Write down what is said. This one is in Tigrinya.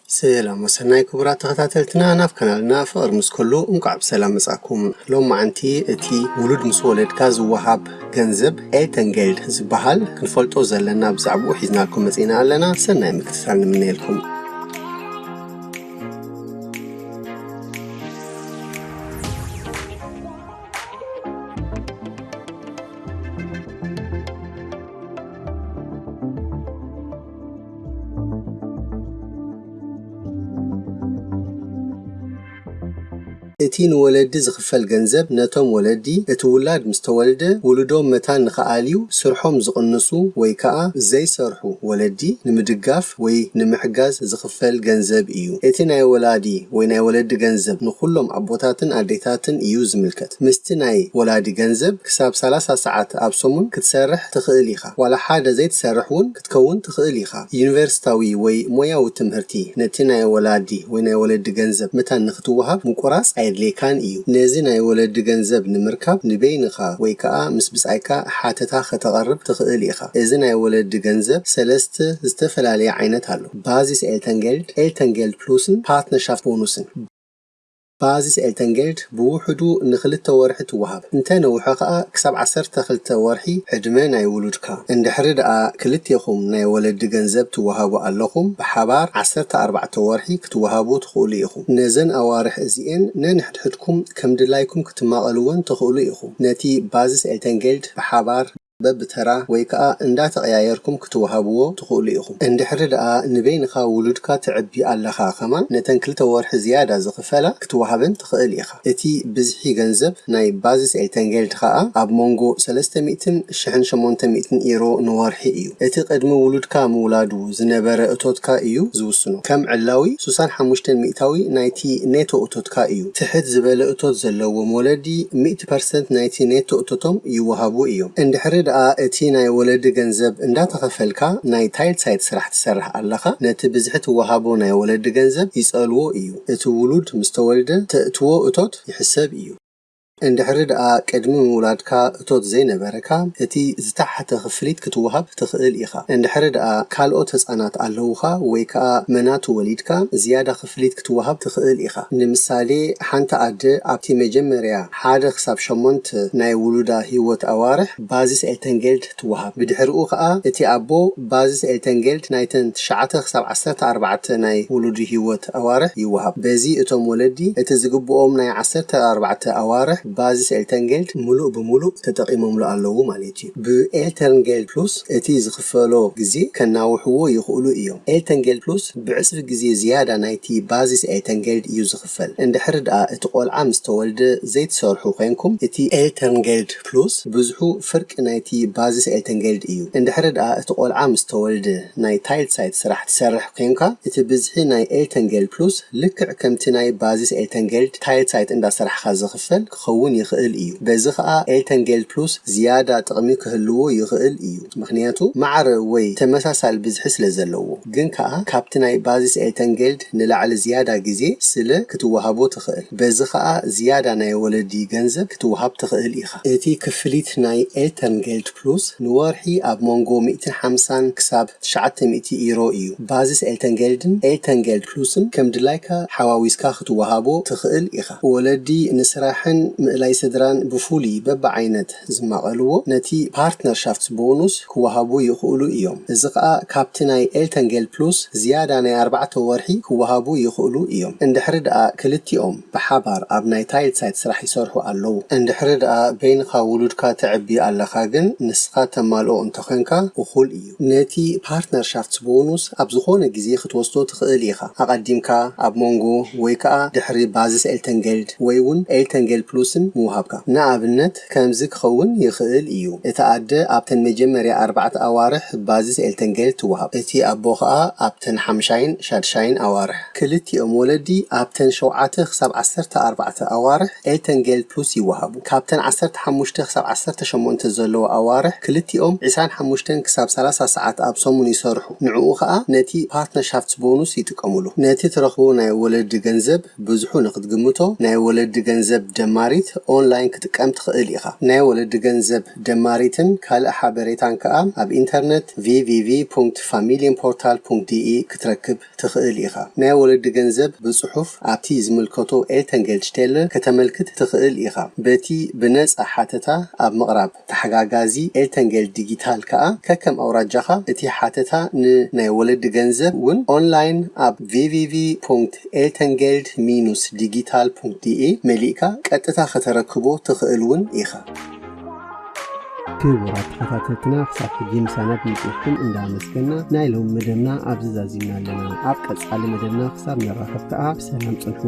ሰላም ወሰናይ ክቡራት ተኸታተልትና፣ ናብ ካናልና ፍቕር ምስ ኩሉ እንቋዕ ብሰላም መጻእኩም። ሎማዓንቲ እቲ ውሉድ ምስ ወለድካ ዝወሃብ ገንዘብ ኤልተንጌልድ ዝበሃል ክንፈልጦ ዘለና ብዛዕባኡ ሒዝናልኩም መጺና ኣለና። ሰናይ ምክትታል ንምነየልኩም። እቲ ንወለዲ ዝኽፈል ገንዘብ ነቶም ወለዲ፣ እቲ ውላድ ምስ ተወልደ ውሉዶም መታን ንኽኣልዩ ስርሖም ዝቕንሱ ወይ ከኣ ዘይሰርሑ ወለዲ ንምድጋፍ ወይ ንምሕጋዝ ዝኽፈል ገንዘብ እዩ። እቲ ናይ ወላዲ ወይ ናይ ወለዲ ገንዘብ ንኹሎም ኣቦታትን ኣዴታትን እዩ ዝምልከት። ምስቲ ናይ ወላዲ ገንዘብ ክሳብ ሰላሳ ሰዓት ኣብ ሰሙን ክትሰርሕ ትኽእል ኢኻ። ዋላ ሓደ ዘይትሰርሕ እውን ክትከውን ትኽእል ኢኻ። ዩኒቨርሲታዊ ወይ ሞያዊ ትምህርቲ ነቲ ናይ ወላዲ ወይ ናይ ወለዲ ገንዘብ መታን ንኽትወሃብ ምቁራጽ ኣየድልየካን እዩ። ነዚ ናይ ወለዲ ገንዘብ ንምርካብ ንበይንኻ ወይ ከኣ ምስ ብጻይካ ሓተታ ከተቐርብ ትኽእል ኢኻ። እዚ ናይ ወለዲ ገንዘብ ሰለስተ ዝተፈላለየ ዓይነት ኣሎ። ባዚስ ኤልተንጌልድ፣ ኤልተንጌልድ ፕሉስን ፓርትነርሻፍት ቦኑስን። ባዚስ ኤልተንጌልድ ብውሕዱ ንኽልተ ወርሒ ትወሃብ። እንተ ነውሐ ከኣ ክሳብ ዓሰርተ ክልተ ወርሒ ዕድመ ናይ ውሉድካ። እንድሕሪ ደኣ ክልቴኹም ናይ ወለዲ ገንዘብ ትወሃቡ ኣለኹም፣ ብሓባር ዓሰርተ ኣርባዕተ ወርሒ ክትወሃቡ ትኽእሉ ኢኹም። ነዘን ኣዋርሕ እዚኤን ነንሕድሕድኩም ከም ድላይኩም ክትማቐልወን ትኽእሉ ኢኹም። ነቲ ባዚስ ኤልተንጌልድ ብሓባር በብተራ ወይ ከኣ እንዳተቐያየርኩም ክትወሃብዎ ትኽእሉ ኢኹም። እንድሕሪ ደኣ ንበይንኻ ውሉድካ ተዕቢ ኣለኻ ከማን፣ ነተን ክልተ ወርሒ ዝያዳ ዝኽፈላ ክትወሃበን ትኽእል ኢኻ። እቲ ብዝሒ ገንዘብ ናይ ባዚስ ኤልተንጌልድ ከኣ ኣብ መንጎ ሰለስተ ሚእትን ሽሕን ሸሞንተ ሚእትን ኢሮ ንወርሒ እዩ። እቲ ቅድሚ ውሉድካ ምውላዱ ዝነበረ እቶትካ እዩ ዝውስኖ። ከም ዕላዊ፣ ሱሳን ሓሙሽተን ሚእታዊ ናይቲ ኔቶ እቶትካ እዩ። ትሕት ዝበለ እቶት ዘለዎም ወለዲ፣ ሚእቲ ፐርሰንት ናይቲ ኔቶ እቶቶም ይወሃቡ እዮም። እንድሕሪ ደኣ እቲ ናይ ወለዲ ገንዘብ እንዳተኸፈልካ ናይ ታይልሳይት ስራሕ ትሰርሕ ኣለኻ፣ ነቲ ብዝሒ ትወሃቦ ናይ ወለዲ ገንዘብ ይጸልዎ እዩ። እቲ ውሉድ ምስ ተወልደ ተእትዎ እቶት ይሕሰብ እዩ። እንድሕሪ ደኣ ቅድሚ ምውላድካ እቶት ዘይነበረካ፣ እቲ ዝተሓተ ክፍሊት ክትወሃብ ትኽእል ኢኻ። እንድሕሪ ደኣ ካልኦት ህጻናት ኣለዉኻ ወይ ከኣ መናቱ ወሊድካ፣ ዝያዳ ክፍሊት ክትወሃብ ትኽእል ኢኻ። ንምሳሌ፣ ሓንቲ ኣደ ኣብቲ መጀመርያ ሓደ ክሳብ ሸሞንተ ናይ ውሉዳ ህይወት ኣዋርሕ ባዚስ ኤልተንጌልድ ትወሃብ። ብድሕሪኡ ከኣ እቲ ኣቦ ባዚስ ኤልተንጌልድ ናይተን ትሽዓተ ክሳብ ዓሰርተ ኣርባዕተ ናይ ውሉዱ ህይወት ኣዋርሕ ይወሃብ። በዚ እቶም ወለዲ እቲ ዝግብኦም ናይ ዓሰርተ ኣርባዕተ ኣዋርሕ ባዚስ ኤልተንጌልድ ምሉእ ብምሉእ ተጠቒሞምሉ ኣለዉ ማለት እዩ። ብኤልተንጌልድ ፕሉስ እቲ ዝኽፈሎ ግዜ ከናውሕዎ ይኽእሉ እዮም። ኤልተንጌልድ ፕሉስ ብዕጽፊ ግዜ ዝያዳ ናይቲ ባዚስ ኤልተንጌልድ እዩ ዝኽፈል። እንድሕሪ ደኣ እቲ ቆልዓ ምስ ተወልደ ዘይትሰርሑ ኮይንኩም፣ እቲ ኤልተንጌልድ ፕሉስ ብዙሑ ፍርቂ ናይቲ ባዚስ ኤልተንጌልድ እዩ። እንድሕሪ ደኣ እቲ ቆልዓ ምስ ተወልደ ናይ ታይልሳይት ስራሕ ትሰርሕ ኮይንካ፣ እቲ ብዝሒ ናይ ኤልተንጌልድ ፕሉስ ልክዕ ከምቲ ናይ ባዚስ ኤልተንጌልድ ታይልሳይት እንዳሰራሕኻ ዝኽፈል ክኸውን ይኽእል እዩ። በዚ ኸኣ ኤልተንጌልድ ፕሉስ ዝያዳ ጥቕሚ ክህልዎ ይኽእል እዩ። ምኽንያቱ ማዕረ ወይ ተመሳሳሊ ብዝሒ ስለ ዘለዎ። ግን ከኣ ካብቲ ናይ ባዚስ ኤልተንጌልድ ንላዕሊ ዝያዳ ግዜ ስለ ክትወሃቦ ትኽእል። በዚ ኸኣ ዝያዳ ናይ ወለዲ ገንዘብ ክትወሃብ ትኽእል ኢኻ። እቲ ክፍሊት ናይ ኤልተንጌልድ ፕሉስ ንወርሒ ኣብ መንጎ ሚእትን ሓምሳን ክሳብ ትሽዓተ ሚእቲ ኢሮ እዩ። ባዚስ ኤልተንጌልድን ኤልተንጌልድ ፕሉስን ከም ድላይካ ሓዋዊስካ ክትወሃቦ ትኽእል ኢኻ። ወለዲ ንስራሕን ምእላይ ስድራን ብፍሉይ በብዓይነት ዝማቐልዎ ነቲ ፓርትነርሻፍት ቦኑስ ክወሃቡ ይኽእሉ እዮም። እዚ ኸኣ ካብቲ ናይ ኤልተንጌልድ ፕሉስ ዝያዳ ናይ ኣርባዕተ ወርሒ ክወሃቡ ይኽእሉ እዮም። እንድሕሪ ደኣ ክልቲኦም ብሓባር ኣብ ናይ ታይልሳይት ስራሕ ይሰርሑ ኣለዉ። እንድሕሪ ደኣ በይንኻ ውሉድካ ተዕቢ ኣለኻ ግን ንስኻ ተማልኦ እንተኾንካ እኹል እዩ። ነቲ ፓርትነርሻፍት ቦኑስ ኣብ ዝኾነ ግዜ ክትወስዶ ትኽእል ኢኻ። ኣቐዲምካ፣ ኣብ መንጎ፣ ወይ ከኣ ድሕሪ ባዚስ ኤልተንጌልድ ወይ እውን ኤልተንጌልድ ፕሉስን ምውሃብካ። ንኣብነት ከምዚ ክኸውን ይኽእል እዩ። እታ ኣደ ኣብተን መጀመርያ ኣርባዕተ ኣዋርሕ ባዚስ ኤልተንጌልድ ትወሃብ። እቲ ኣቦ ከኣ ኣብተን ሓምሻይን ሻድሻይን ኣዋርሕ። ክልቲኦም ወለዲ ኣብተን ሸውዓተ ክሳብ ዓሰርተ ኣርባዕተ ኣዋርሕ ኤልተንጌልድ ፕሉስ ይወሃቡ። ካብተን ዓሰርተ ሓሙሽተ ክሳብ ዓሰርተ ሸሞንተ ዘለዎ ኣዋርሕ ክልቲኦም ዕስራን ሓሙሽተን ክሳብ ሰላሳ ሰዓት ኣብ ሰሙን ይሰርሑ። ንዕኡ ከኣ ነቲ ፓርትነርሻፍት ቦኑስ ይጥቀሙሉ። ነቲ ትረኽቦ ናይ ወለዲ ገንዘብ ብዝሑ ንኽትግምቶ ናይ ወለዲ ገንዘብ ደማሪት ኦንላይን ክጥቀም ትኽእል ኢኻ። ናይ ወለዲ ገንዘብ ደማሪትን ካልእ ሓበሬታን ከኣ ኣብ ኢንተርነት www.familienportal.de ክትረክብ ትኽእል ኢኻ። ናይ ወለዲ ገንዘብ ብጽሑፍ ኣብቲ ዝምልከቶ ኤልተንገልድሽቴለ ከተመልክት ትኽእል ኢኻ። በቲ ብነጻ ሓተታ ኣብ ምቕራብ ተሓጋጋዚ ኤልተንገልድ ዲጊታል ከኣ ከከም ኣውራጃኻ እቲ ሓተታ ንናይ ወለዲ ገንዘብ እውን ኦንላይን ኣብ www.eltengeld-digital.de መሊእካ ቀጥታ ከተረክቦ ትኽእል እውን ኢኻ። ክቡራት ተኸታተልትና፣ ክሳብ ሕጂ ምሳና ብምጽኢኹም እንዳመስገና ናይ ሎም መደብና ኣብዚ ዛዚምና ኣለና። ኣብ ቀጻሊ መደብና ክሳብ ንራኸብ ከኣ ብሰላም ጽንሑ።